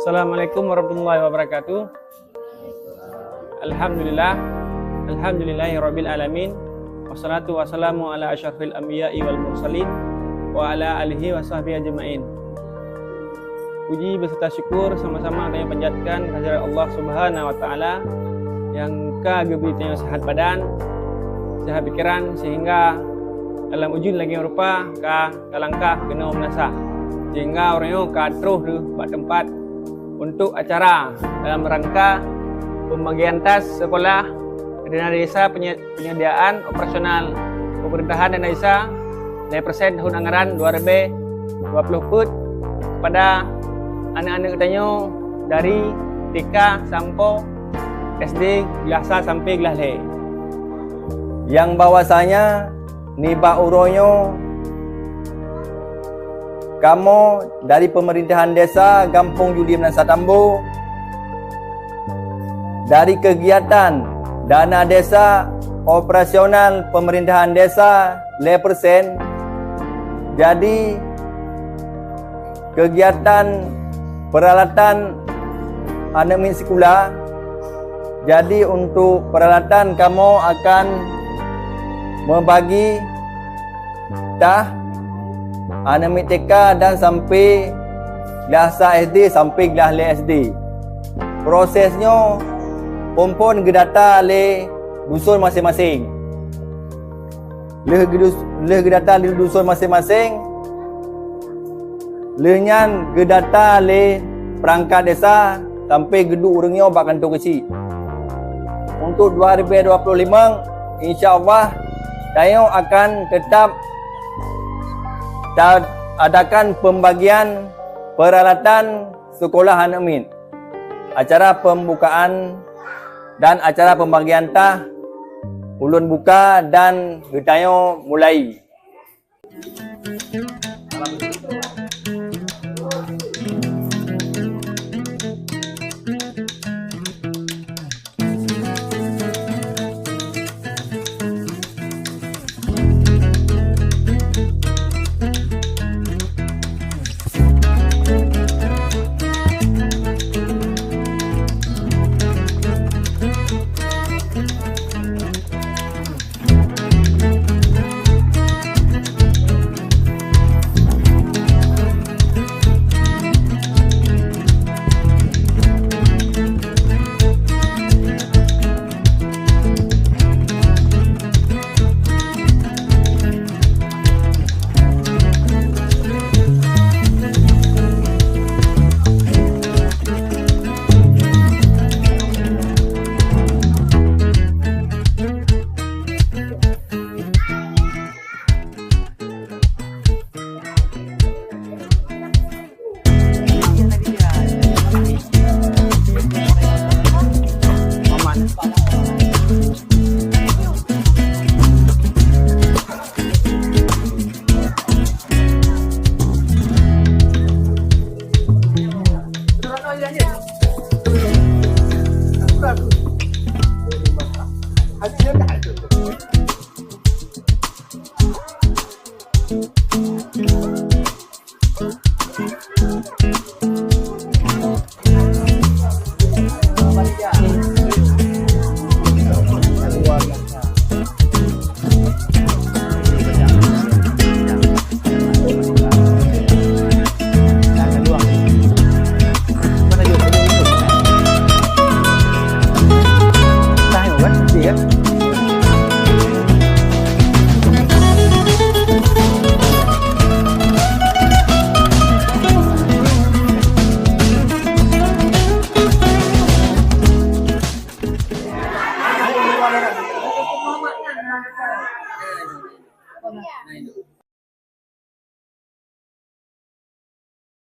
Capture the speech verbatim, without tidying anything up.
Assalamualaikum warahmatullahi wabarakatuh. Alhamdulillah. Alhamdulillahi rabbil alamin. Wassalatu wassalamu ala asyrafil anbiya'i wal mursalin wa ala alihi wa sahbihi ajma'in. Puji beserta syukur sama-sama tanyoe panjatkan kehadirat Allah Subhanahu wa Taala nyang ka geubri tanyoe sehat badan, sehat pikiran, sehingga dalam ujeuen lagée rupa ka talangkah keunoe meunasah, sehingga uroe nyoe ka troh lheueh bak teumpat untuk acara dalam rangka pembagian tas sekolah dana desa penye-, penyediaan operasional pemerintahan dana desa lhée persen tahun anggaran dua ribu dua puluh peuet kepada aneuk-aneuk tanyoe dari T K sampoe S D glah sa sampai glah lhée. Nyang bahwasanya nibak uroe nyoe, kamoe dari pemerintahan desa Gampông Judi Meunasah Tambo, dari kegiatan dana desa operasional pemerintahan desa lhée persen, jadi kegiatan peralatan aneuk miet sikula. Jadi, untuk peralatan kamoe akan meubagi tah aneuk miet T K dan sampai glah sa S D sampai glah lhée S D. Proses nyoe phon-phon geudata lé duson maséng-maséng. Lheueh geudus-, lheueh geudata lé duson maséng-maséng, lheueh nyan geudata lé peurangkat desa sampai geuduek ureuëng nyoe bak kantô keuchik. Untuk dua ribu dua puluh lima, insya Allah, tanyoe akan teutap ta-, adakan pembagian peralatan sekolah aneuk miet. Acara pembukaan dan acara pembagian tah ulôn buka dan geutanyoe mulai.